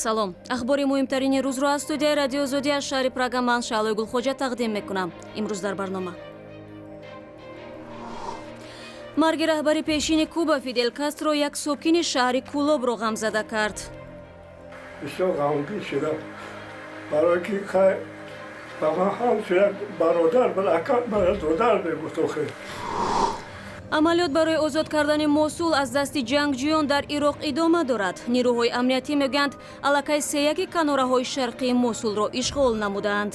Салом. Ахбори муҳимтарини рӯзро аз студияи Радиои Озодӣ аз шаҳри Прага ман, Шаҳлои Гулхоҷа, тақдим мекунам. Имрӯз дар барнома: марги раҳбари пешини Куба Фидел Кастро як сокини шаҳри Кӯлобро ғамзада кард. Бисёр ғамгин шудам, барое ки хай ба ман ҳамчун як бародар буд, ака додар мегуфт охир. Амалиёт барои озод кардани Мосул аз дасти ҷангҷӯён дар Ироқ идома дорад. Нирӯҳои амниятӣ мегӯянд, аллакай сеяки канораҳои шарқии Мосулро ишғол намудаанд.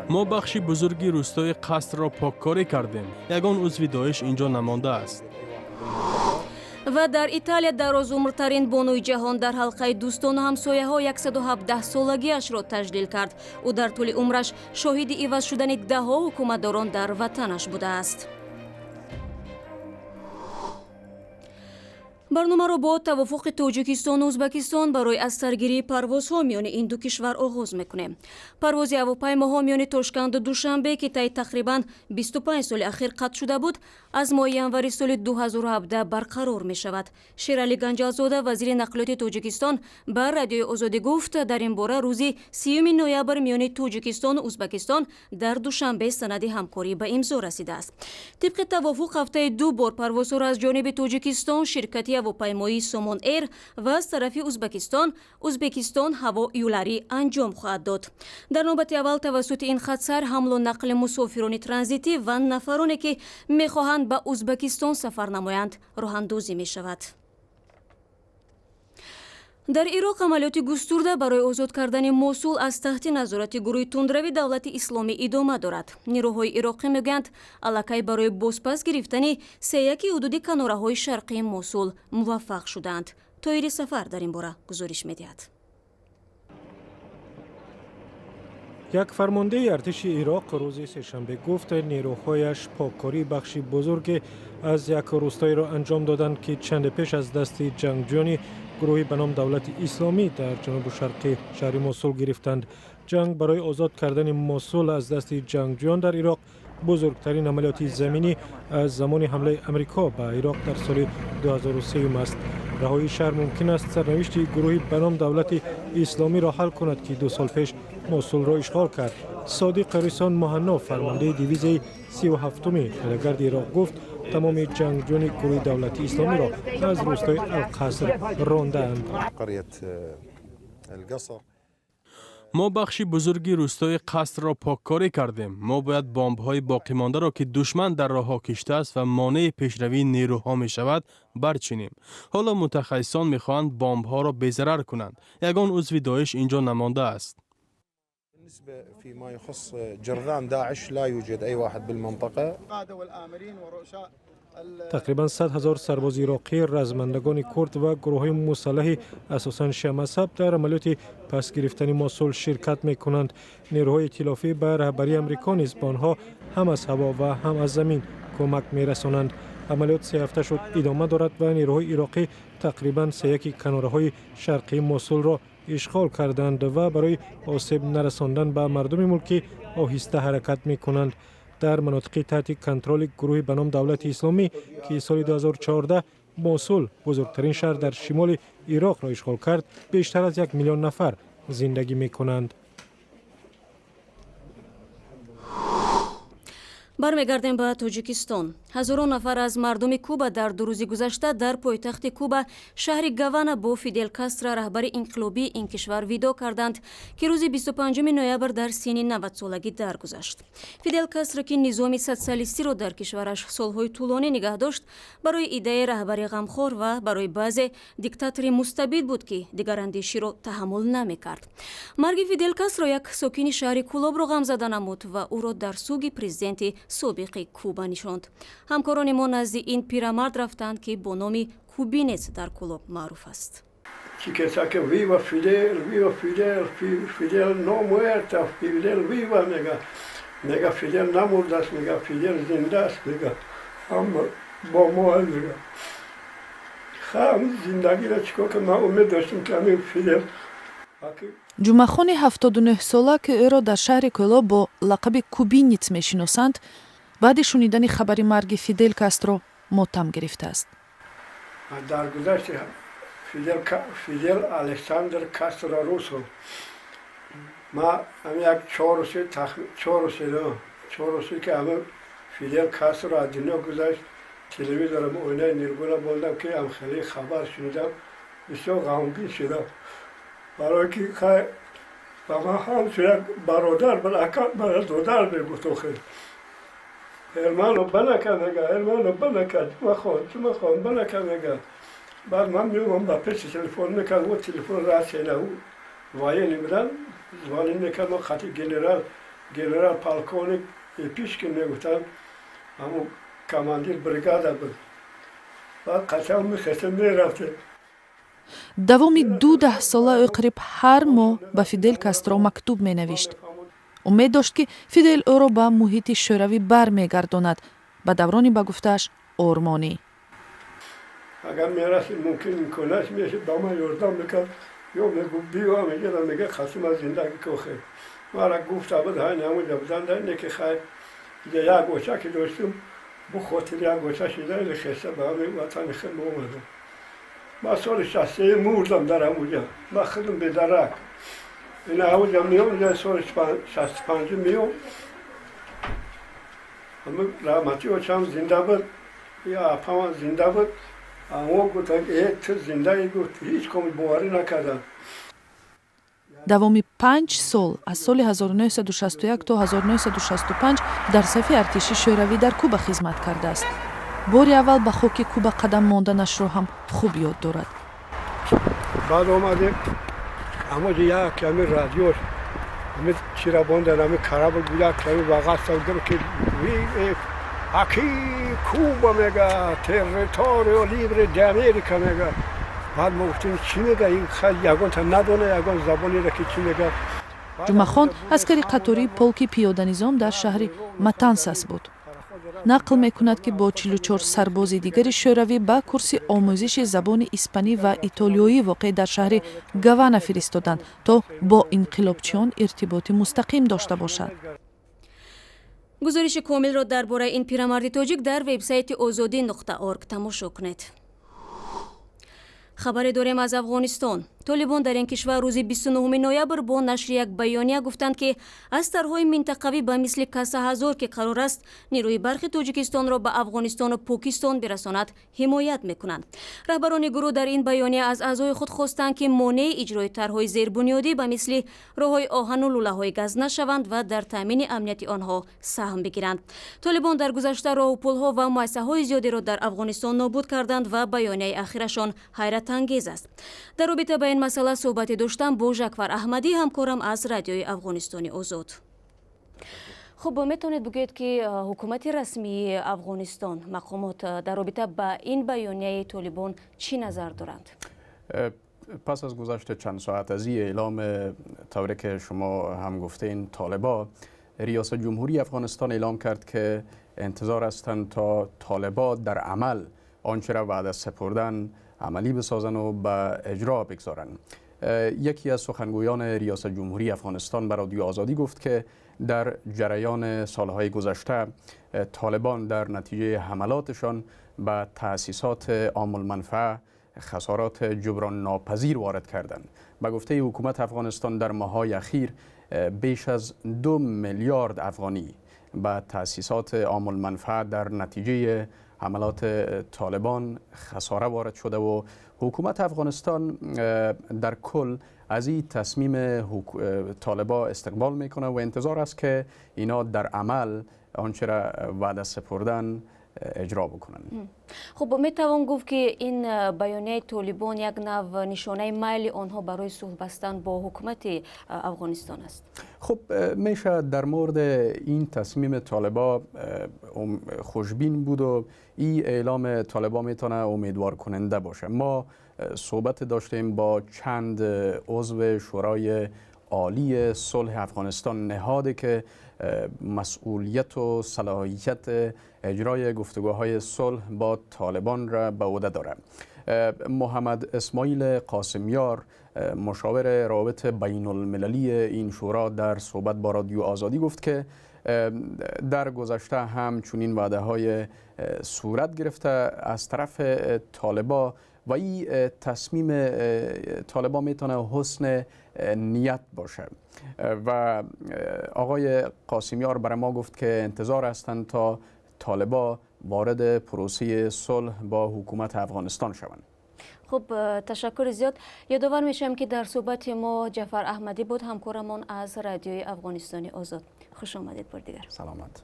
Мо бахши бузурги рӯстои Қасрро поккорӣ кардем. Ягон узви Доиш инҷо намондааст. Ва дар Италия дарозумртарин бонуи ҷаҳон дар ҳалқаи дӯстону ҳамсояҳо 117 солагиашро таҷлил кард. Ӯ дар тӯли умраш шоҳиди иваз шудани даҳҳо ҳукуматдорон дар ватанаш будааст. Барномаро бо тавофуқи Тоҷикистону Ӯзбекистон барои аз саргирии парвозҳо миёни ин ду кишвар оғоз мекунем. Парвози ҳавопаймоҳо миёни Тошканду Душанбе, ки таи тақрибан 25 соли ахир қатъ шуда буд, аз моҳи январи соли 2017 барқарор мешавад. Шералӣ Ганҷалзода, вазири нақлиёти Тоҷикистон, ба Радиои Озодӣ гуфт, дар ин бора рӯзи 30 ноябр миёни Тоҷикистону Ӯзбекистон дар Душанбе санади ҳамкорӣ ба имзо расидааст. Тибқи тавофуқ, ҳафтаи ду бор парвозҳоро аз ҷониби Тоҷикистон ширкати ҳавопаймоии Сомон Эйр ва аз тарафи Ӯзбекистон Ӯзбекистон ҳаво юларӣ анҷом хоҳад дод. Дар навбати аввал тавассути ин хатсайр ҳамлу нақли мусофирони транзитӣ ва нафароне, ки мехоҳанд ба Ӯзбекистон сафар намоянд, роҳандозӣ мешавад. Дар Ироқ амалиёти густурда барои озод кардани Мосул аз таҳти назорати гурӯҳи тундрави Давлати Исломӣ идома дорад. Нирӯҳои ироқӣ мегӯянд, аллакай барои бозпас гирифтани сеяки ҳудуди канораҳои шарқии Мосул муваффақ шудаанд. Тоири Сафар дар ин бора гузориш медиҳад. Як фармондеҳи артиши Ироқ рӯзи сешанбе гуфт, нерӯҳояш поккории бахши бузурге аз як рӯстоеро анҷом доданд, ки чанде пеш аз дасти ҷангҷӯёни гурӯҳи ба ном Давлати Исломӣ дар ҷанубу шарқи шаҳри Мосул гирифтанд. Ҷанг барои озод кардани Мосул аз дасти ҷангҷӯён дар Ироқ бузургтарин амалиёти заминӣ аз замони ҳамлаи Амрико ба Ироқ дар соли 2003 аст. Раҳоии шаҳр мумкин аст сарнавишти гурӯҳи ба ном Давлати Исломиро ҳал кунад, ки 2 сол пеш Мосулро ишғол кард. Содиқ Рисон Муҳанно, фармондеҳи дивизияи 37-уми пиёдагарди Ироқ, гуфт, тамоми ҷангҷӯёни гурӯҳи Давлати Исломиро аз рӯстои Алқаср рондаанд. Мо бахши бузурги рӯстои Қасрро поккорӣ кардем. Мо бояд бомбҳои боқимондаро, ки душман дар роҳҳо киштааст ва монеи пешравии нерӯҳо мешавад, барчинем. Ҳоло мутахассисон мехоҳанд бомбҳоро безарар кунанд. Ягон узви Доиш инҷо намондааст. بالنسبة فيما يخص جرذان داعش، لا يوجد أي واحد بالمنطقة. Тақрибан 100 000 сарбози ироқӣ, размандагони курд ва гурӯҳҳои мусаллаҳи асосан шиамазҳаб дар амалиёти пас гирифтани Мосул ширкат мекунанд. Нерӯҳои иттилофӣ ба раҳбарии Амрико низ ба онҳо ҳам аз ҳаво ва ҳам аз замин кӯмак мерасонанд. Амалиёт 3 ҳафта шуд идома дорад ва нерӯҳои ироқӣ тақрибан сеяки канораҳои шарқии Мосулро ишғол карданд ва барои осеб нарасондан ба мардуми мулкӣ оҳиста ҳаракат мекунанд. Дар манотиқи таҳти контроли гурӯҳи ба ном Давлати Исломӣ, ки соли 2014 Мосул, бузургтарин шаҳр дар шимоли Ироқро ишғол кард, бештар аз 1 миллион нафар зиндагӣ мекунанд. Бармегардем ба Тоҷикистон. Ҳазорон нафар аз мардуми Куба дар 2 рӯзи гузашта дар пойтахти Куба, шаҳри Гавана, бо Фидел Кастро, раҳбари инқилобии ин кишвар, видоъ карданд, ки рӯзи 25 ноябр дар синни 90-солагӣ даргузашт. Фидел Кастро, ки низоми социалистиро дар кишвараш солҳои тӯлонӣ нигаҳ дошт, барои идеяи раҳбари ғамхор ва барои баъзе диктатори мустабид буд, ки дигарандеширо таҳаммул намекард. Марги Фидел Кастро як сокини шаҳри Кӯлобро ғамзада намуд ва ӯро дар суги президенти собиқи Куба нишонд. Ҳамкорони мо назди ин пирамард рафтанд, ки бо номи Кубинец дар Кӯлоб маъруф аст. Чикесаке: «Viva Fidel, viva Fidel, Fidel no muerta, Fidel viva», мега. Мега, Фидел намурдааст, мега, Фидел зиндааст, мега, ҳама бо мо, мега. Ҳам зиндагиро чикор ки ман умед доштем, ки ҳамин Фидел Ҷумъахони 79-сола, ки ӯро дар шаҳри Кӯлоб бо лақаби Кубинец мешиносанд, баъди шунидани хабари марги Фидель Кастро мотам гирифтааст. Даргузашти Фидель Александр Кастро Русо ма ҳами як 4 рӯзе ки ҳами Фидель Кастро аз дунё гузашт, телевизорам оинаи нилгуна мондам, ки ам хеле хабар шунидам, бисёр ғамгин шудам, барое ки хай ба ман ҳамчун як бародар буд, ака додар мегуфт. Охир "Hermano, ven acá", мега, "Hermano, ven acá, Ҷумъахон, Ҷумъахон, ven acá", мега. Баъд ман меомам, ба пеши телефон мекард, о телефон расена, военный будан, звонить мекард, мо хати генерал полковник Епишкин мегуфтанд, ҳамун командир бригада буд. Баъд қасам мехестем, мерафтем. Давоми ду даҳсола ӯ қариб ҳар моҳ ба Фидель Кастро мактуб менавишт. Умед дошт, ки Фидель ӯро ба муҳити шӯравӣ бармегардонад, ба даврони, ба гуфтааш, ормонӣ. Агар мерасид, мумкин имконаш мешид, ба ман ёрдам мекард ё мегуфт: "Биё ҳаминҷа", мега, "қасим аз зиндагӣ кохе". Мара гуфта буд, ҳайн ҳамунҷа будан, не ки хай иҷа як оча ки доштум, бу хотири як оча шида или хеста ба ҳамин ватани худ омадам. Ман соли 63 мурдам дар ҳамуҷа, ман худам бедарак ина ҳамуҷа меом, иҷа соли 65 меом. Ҳами раҳмати очам зинда буд, я апамам зинда буд. Амо гуфтанд: "Э, ту зиндаи?" Гуфт, ҳеҷ ком боварӣ накарданд. Давоми 5 сол, аз соли 1961 то 1965, дар сафи артиши шӯравӣ дар Куба хизмат кардааст. Бори аввал ба хоки Куба қадам монданашро ҳам хуб ёд дорад. Баъд омадем, ҳамоҷа як ками радиош ҳами чира бондан, ҳами корабль, як ками бағаста ки "Aquí Cuba", мега, "territorio libre de Америка", мега. Баъд мо гуфтем: "Чӣ мега ин?" Хай, ягонта надона ягон забонеро ки чӣ мега. Ҷумъахон аскари қатории полки пиёданизом дар шаҳри Матансас буд. Нақл мекунад, ки бо 44 сарбози дигари шӯравӣ ба курси омӯзиши забони испанӣ ва итолиёӣ, воқеъ дар шаҳри Гавана, фиристоданд, то бо инқилобчиён иртиботи мустақим дошта бошад. Гузориши комилро дар бораи ин пирамарди тоҷик дар вебсайти озодӣ.орг тамошо кунед. Хабаре дорем аз Афғонистон. Толибон дар ин кишвар рӯзи 29 ноябр бо нашри як баёния гуфтанд, ки аз тарҳҳои минтақавӣ ба мисли Каса ҳазор, ки қарор аст нерӯи барқи Тоҷикистонро ба Афғонистону Покистон бирасонад, ҳимоят мекунанд. Раҳбарони гурӯҳ дар ин баёния аз аъзои худ хостанд, ки монеи иҷрои тарҳҳои зербунёдӣ ба мисли роҳҳои оҳану лӯлаҳои газ нашаванд ва дар таъмини амнияти онҳо саҳм бигиранд. Толибон дар гузашта роҳу пулҳо ва муассисаҳои зиёдеро дар Афғонистон нобуд карданд ва баёнияи ахирашон ҳайратангез аст. Дар робита ба ин масъала суҳбате доштам бо Жакфар Аҳмадӣ, ҳамкорам аз Радиои Афғонистони Озод. Хуб, метавонед бигӯед, ки ҳукумати расмии Афғонистон, мақомот дар робита ба ин баёнияи толибон чӣ назар доранд? پس از گذشت چند ساعت از این اعلام، طوری که شما هم گفتین، طالبا، ریاست جمهوری افغانستان اعلام کرد که انتظار هستند تا طالبا در عمل آنچه را وعده سپردن عملی بسازن و به اجرا بگذارن. یکی از سخنگویان ریاست جمهوری افغانستان به رادیو آزادی گفت که در جریان سالهای گذشته طالبان در نتیجه حملاتشان به تأسیسات عام المنفعه خسارات جبران ناپذیر وارد کردند. به گفته حکومت افغانستان، در ماه‌های اخیر بیش از 2 میلیارد افغانی به تأسیسات عام المنفعه در نتیجه حملات طالبان خساره وارد شده و حکومت افغانستان در کل از این تصمیم طالبا استقبال میکنه و انتظار است که اینا در عمل آنچه را وعده سپردن اجرا بکنن. خب، میتوان گفت که این بیانیه طالبان یک نوع نشانه میل آنها برای صلح بستن با حکومت افغانستان است؟ خب، میشه در مورد این تصمیم طالبا خوشبین بود و این اعلام طالبا میتونه امیدوار کننده باشه. ما صحبت داشتیم با چند عضو شورای عالی صلح افغانستان، نهادی که مسئولیت و صلاحیت اجرای گفتگوهای صلح با طالبان را به عهده دارد. محمد اسماعیل قاسمیار، مشاور روابط بین المللی این شورا، در صحبت با رادیو آزادی گفت که در گذشته هم چنین وعده های صورت گرفته از طرف طالبا و این تصمیم طالبا میتونه حسن نیت باشه. و آقای قاسمیار برای ما گفت که انتظار هستند تا طالبا وارد پروسه صلح با حکومت افغانستان شوند. خب، تشکر زیاد. یادآور میشم که در صحبت ما جعفر احمدی بود، همکارمان از رادیوی افغانستان آزاد. خوش آمدید بار دیگر. سلامت.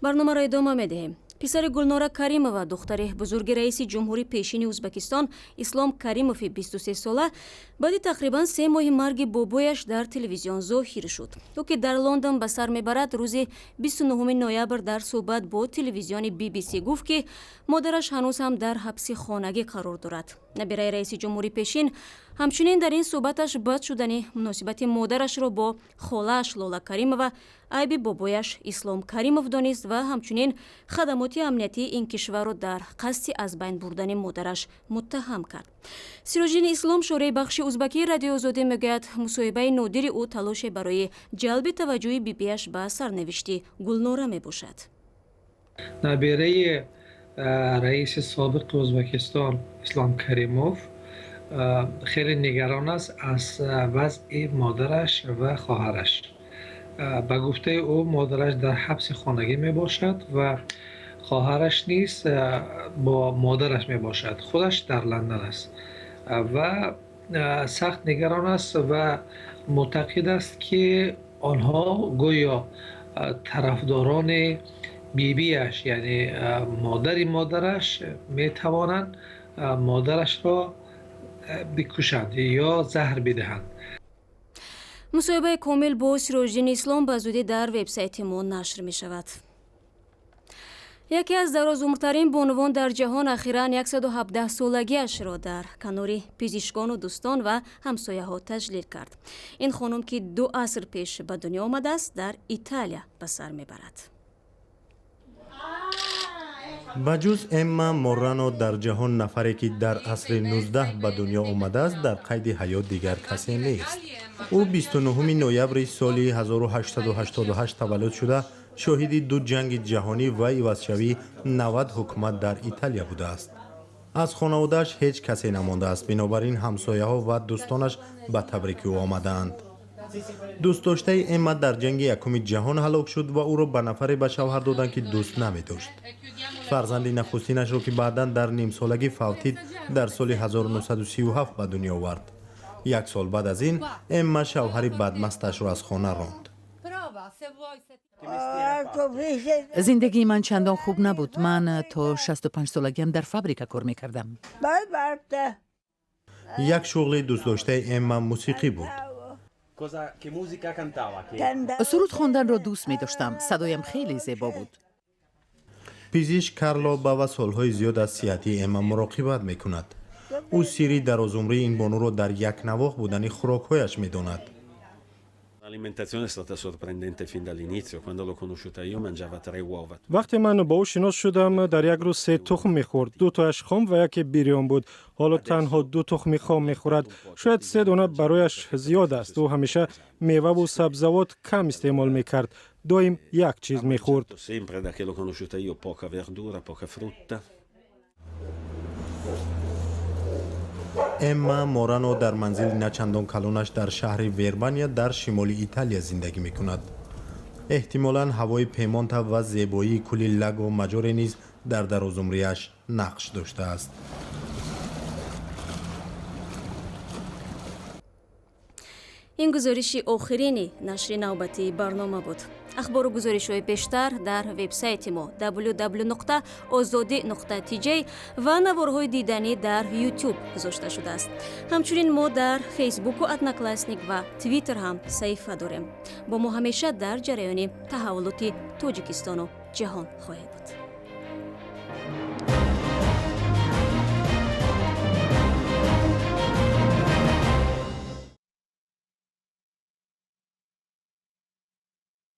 برنامه را ادامه میدهیم. پسر گلنورا каримова، духтари бузурги раиси ҷумҳури пешини Ӯзбекистон Ислом Каримови 23 сола, баъди тақрибан 3 моҳи марги бобояш дар телевизион зоҳир шуд. Ӯ, ки дар Лондон ба сар мебарад, рӯзи 29 ноябр дар суҳбат бо телевизиони BBC гуфт, ки модараш ҳанӯз ҳам дар ҳабси хонагӣ қарор дорад. Набираи раиси ҷумҳури пешин ҳамчунин дар ин суҳбаташ бад шудани муносибати модарашро бо холааш Лола Каримова айби бобояш Ислом Каримов донист ва ҳамчунин хадамоти амниятии ин кишварро дар қасди аз байн бурдани модараш муттаҳам кард. Сироҷиддини Ислом, шореҳи бахши узбакии Радиои Озодӣ, мегӯяд, мусоҳибаи нодири ӯ талоше барои ҷалби таваҷҷӯҳи бибиаш ба сарнавишти Гулнора мебошад. Набираи раиси собиқи Ӯзбекистон Ислом Каримов хеле нигарон аст аз вазъи модараш ва хоҳараш. Ба гуфтаи ӯ, модараш дар ҳабси хонагӣ мебошад ва хоҳараш низ бо модараш мебошад, худаш дар Лондон аст ва сахт нигарон аст ва муътақид аст, ки онҳо гӯё тарафдорони бибиаш, яъне модари модараш, метавонанд модарашро бикушанд ё заҳр бидиҳанд. Мусоҳибаи комил бо Сироҷиддини Ислом ба зудӣ дар вебсайти мо нашр мешавад. Яке аз дарозумртарин бонувон дар ҷаҳон ахиран 117 солагиашро дар канори пизишкону дӯстон ва ҳамсояҳо таҷлил кард. Ин хонум, ки 2 аср пеш ба дунё омадааст, дар Италия ба сар мебарад. Ба ҷуз Эмма Морано дар ҷаҳон нафаре, ки дар асри 19 ба дунё омадааст, дар қайди ҳаёт дигар касе нест. Ӯ 29 ноябри соли 1888 таваллуд шуда, шоҳиди ду ҷанги ҷаҳонӣ ва ивазшавии 90 ҳукумат дар Италия будааст. Аз хонаводааш ҳеҷ касе намондааст, бинобар ин ҳамсояҳо ва дӯстонаш ба табрики ӯ омадаанд. Дӯстдоштаи Эмма дар ҷанги якуми ҷаҳон ҳалок шуд ва ӯро ба нафаре ба шавҳар доданд, ки дӯст намедошт. Фарзанди нахустинашро, ки баъдан дар нимсолагӣ фавтид, дар соли 1937 ба дунё овард. Як сол баъд аз ин Эмма шавҳари бадмасташро аз хона ронд. Зиндагии ман чандон хуб набуд. Ман то 65 солагиам дар фабрика кор мекардам. Як шуғли дӯстдоштаи Эмма мусиқӣ буд. Суруд хонданро дӯст медоштам, садоям хеле зебо буд. Пизишк Карло Бава солҳои зиёд аз сиҳатии Эмма муроқибат мекунад. Ӯ сирри дарозумрии ин бонуро дар якнавохт будани хӯрокҳояш медонад. L'alimentazione è stata sorprendente fin dall'inizio. Quando l'ho conosciuta io mangiava tre uova. Вақте ман бо ӯ шинос шудам, дар як рӯз се тухм мехӯрд, дутояш хом ва яке бирён буд. Ҳоло танҳо ду тухми хом мехӯрад, шояд се дона барояш зиёд аст. Ӯ ҳамеша меваву сабзавот кам истеъмол мекард, доим як чиз мехӯрд. Sempre da che l'ho conosciuta io poca verdura, poca frutta. Эмма Морано дар манзили начандон калонаш дар шаҳри Вербания дар шимоли Италия зиндагӣ мекунад. Эҳтимолан ҳавои Пемонта ва зебоии кӯли Лаго Маҷоре низ дар дарозумрияш нақш доштааст. Ин гузориши охирини нашри навбатии барнома буд. Ахбору гузоришҳои бештар дар вебсайти мо www.ozodi.tj ва наворҳои диданӣ дар YouTube гузошта шудааст. Ҳамчунин мо дар Фейсбуку, Одноклассник ва Твиттер ҳам саҳифа дорем. Бо мо ҳамеша дар ҷараёни таҳаввулоти Тоҷикистону ҷаҳон хоҳед буд.